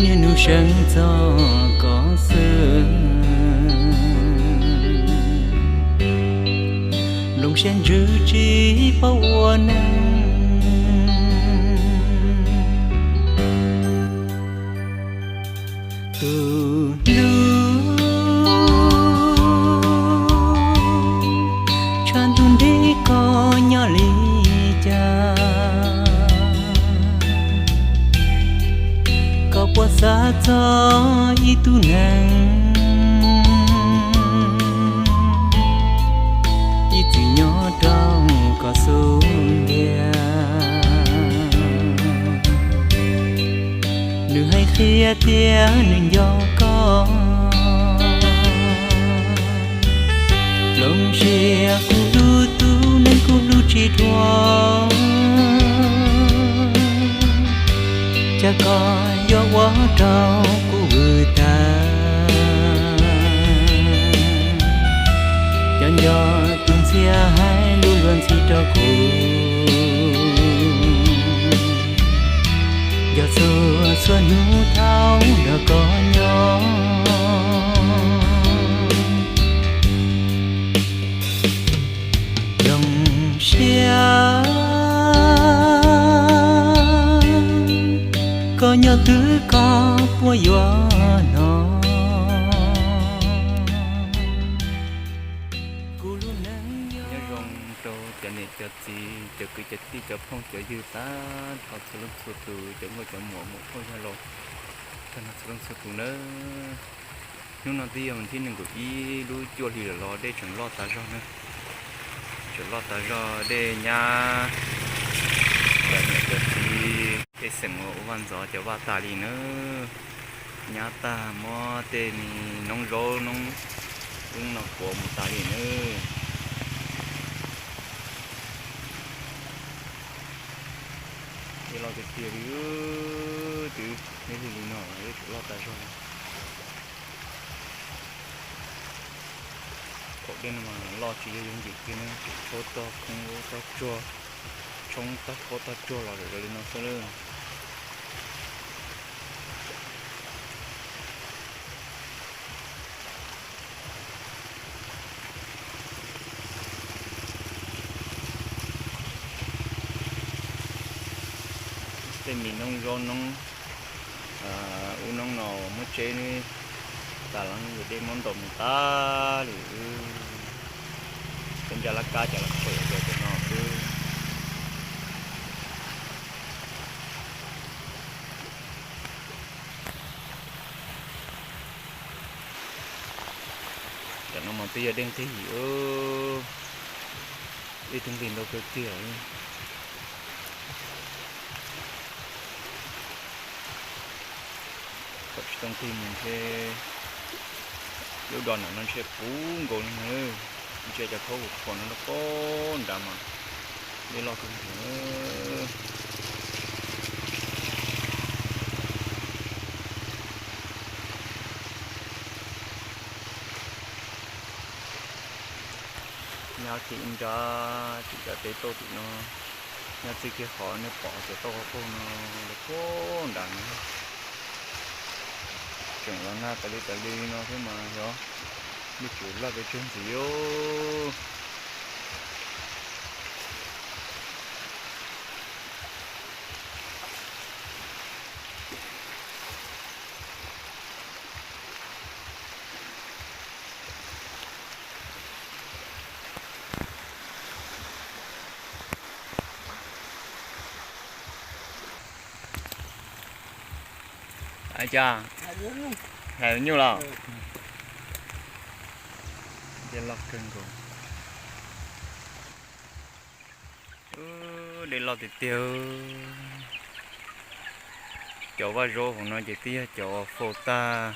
Niaj hnub seev txog koj xwb, nplooj siab ntsws tsis paub ua neej. Tus hlub, tshav ntuj nti koj nyob li cas? Koj puas xav txog ib tug neeg ib txwm nyob rau koj xub ntiag? Nws hais qhia tias nws nco koj, los sis kuv hlub tus neeg kuv hlub tsis dhau, cas koj yuav ua rau kuv vwm tag. Cov nco tus ntxhias hais lus luag ntxhi rau kuv, yog txhua txhua hnub thaum nrog koj nyob. Zoo siab koj nyob twg koj puas yuav hnov kuv lub neej. Nyob zoo rau cov niam cov txiv, cov kwv cov tij, cov phooj cov ywg tag nrho txhua leej txhua tus, cov nkauj cov muam, muam phauj yawg laus tag nrho txhua leej txhua tus nawb. Hnub no twb yog vas thib nees nkaum ib lub cuaj hli lawm los dej tseem loj tas zog na. Tseem loj tas zog, dej nyab cov niam cov txiv pej xeem uas ua vaj ntxov cov vaj tas li nawb. Nyab tag, muab tej me noob zaub noob ub no kuav mus tas li nawb. Dej loj tiag tiag li, twb lig lig no dej tseem loj tas zog li. Thaum dej no mas loj tsis yog yooj yim kiag na, tseem tshoob tag khoob tag tsuag, tshoob tag khoob tag tsuag los lawm li no xwb lawm. Tej me noob zaub noob ub noob no muab tseb tas los dej muab ntaus mus tas li. Tej ncaj laj kab cas los tshem rau cov no xwb. Tam no mas twb yog dej nqig, ib tug nqig ntau kawg kiag. Kom tsis tau nqig mus ntshe lub dos nram no ntshe puv nkaus li no. Ntshe cov khaub qhuas no rau pob nrad mas dej loj kawg nkaus. Nyob tim nrad, tim nrad peb tauj tim no, nyob txij kiag qhov nej pom cov tauj qhov qaug no rau pob nrad no. Tseem los nag tas li tas li no thiab mas yog dej tseem loj pes tsawg ntxiv. Cas hais nyuj los? Dej loj kawg nkaus. Dej loj tiag tiag. Cov vaj zaub hauv no ces twb yog cov uas faus tag,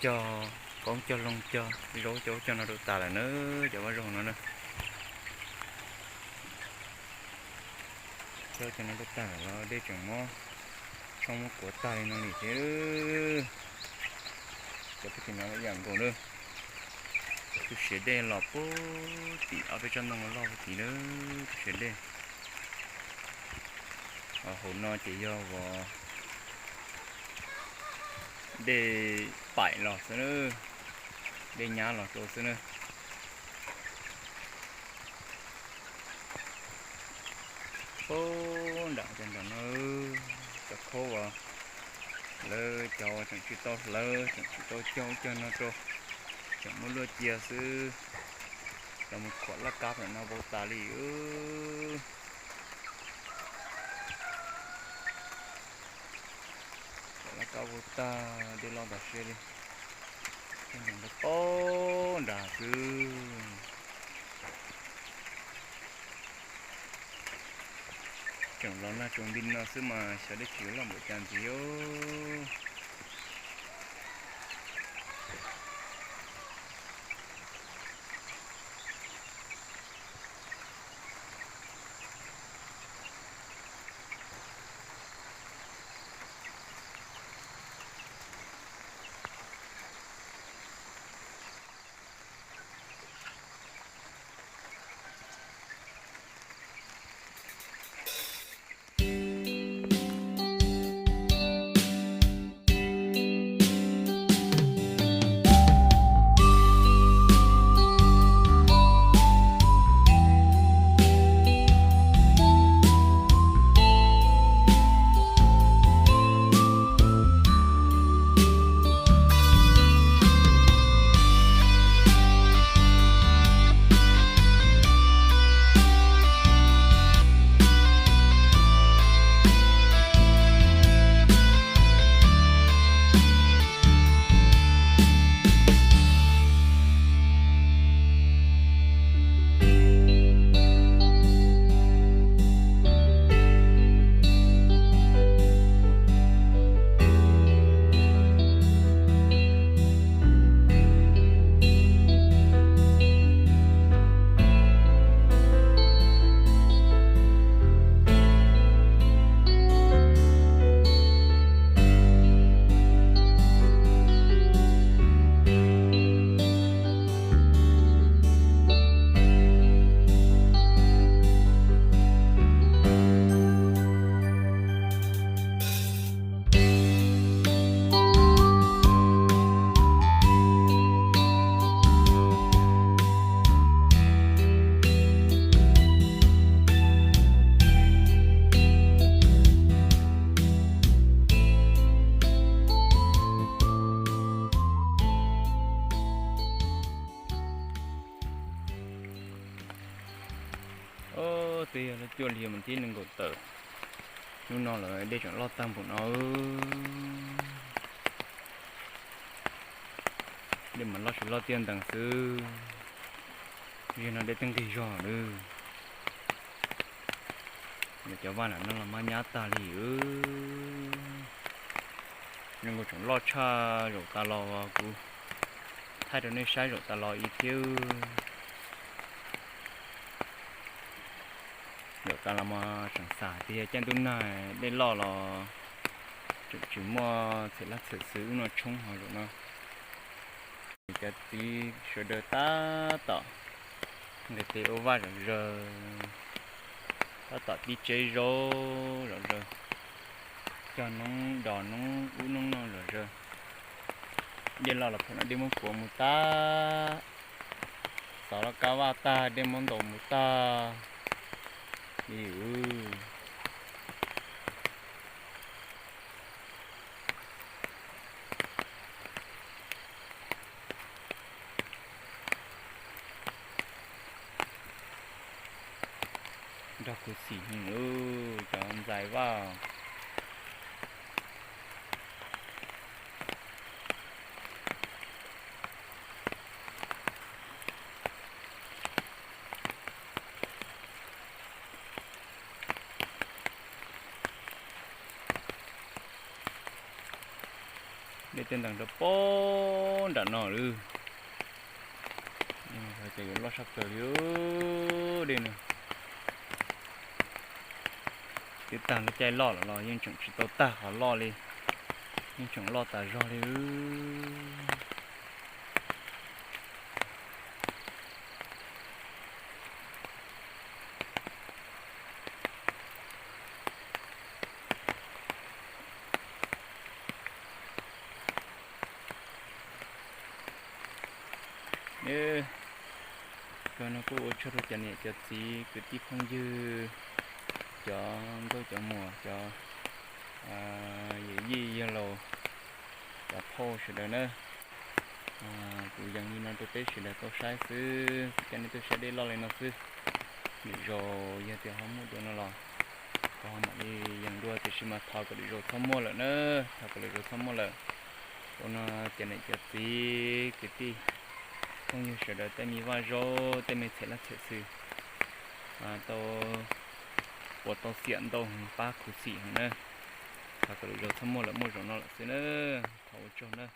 cog qoob cog loo cog zaub cog ub cog no rau tas lawm na, cov vaj zaub hauv no na. Cog cov no rau tag lawm los dej tseem muab tshoob muab kuav tag li no li thiab. Cov puag tim no ib yam nkaus na. Tus siav dej los puag tim ob peb tsob ntoo loj puag tim na, tus siav dej. Hauv no ces yog uas Dej paim los xwb na, dej nyab los rau xwb na. Puag nram cov nram no, cov khaub uas lawv cov uas tseem tsis tau hlawv, tseem tsis tau cog ub cog no rau, tseem muab luaj cia xwb. Cov mus khuam laj kab ntawm no vau tas li. Khuam laj kab vau tag, dej loj tas siab li. Cov nram no puag nram xwb. Tseem los nag tsaus nti no xwb mas xyov dej tsis yuav loj npaum cas ntxiv os. Twb yog lub cuaj hli mus thib nees nkaum tawm, hnub no lawm dej tseem loj tag npaum no. Dej mas loj tsis loj tiaj ntees xwb, zaum no dej twb nqig zog lawm. Cov vaj nram no los maj nyab tag li. Zoo nkaus tseem loj tshaj zaum tas los kuv thaij rau nej saib zaum tas los ib thiab. Zaum tas los mas tseem xam tias caij ntuj nag dej loj los tseem tsis muaj txhia laj txhia xwm ub no tshoob hos zaum no. Cov txiv sawv daws tab tom nqis tes ua vaj zom zaws, tab tom tib tseb zaub zom zaws, cog noob dos noob ub noob no zom zaws. Dej loj los phem no dej muab kuav mus tag, xov los kab vaj tag dej muab ntaus mus tag li. Nrog khuv xim heev cov ntxhais vaj. Dej tej ntees rau puag nram no lawm. Ces yuav loj sab plaws li dej no. Twb tag lub caij loj lawm los yeej tseem tsis tau tag qhov loj li, yeej tseem loj tas zog li. Kawg no kuj ua tsaug rau cov niam cov txiv kwv tij phooj ywg, cov nkauj cov muam, cov yawm yij yawg laus, cov phauj sawv daws na. Kuv yees li no rau peb sawv daws tau saib xwb, kuv coj nej tuaj saib dej loj li no xwb. Lwm zaus yog tias ho muaj dua no los kuv ho mam li yees dua, tiam sis mas thov kom lwm zaus txhob muaj lawm na, thov kom lwm zaus txhob muaj lawm. Ua no cov niam cov txiv kwv tij phooj ywg sawv daws tej me vaj zaub tej me txhia laj txhia xwm tau ua tau xiam ntau heev, pab khuv xim heev na. Thov kom lwm zaus txhob muaj lawm, muaj zaum no lawm xwb na. Thov ua tsaug na.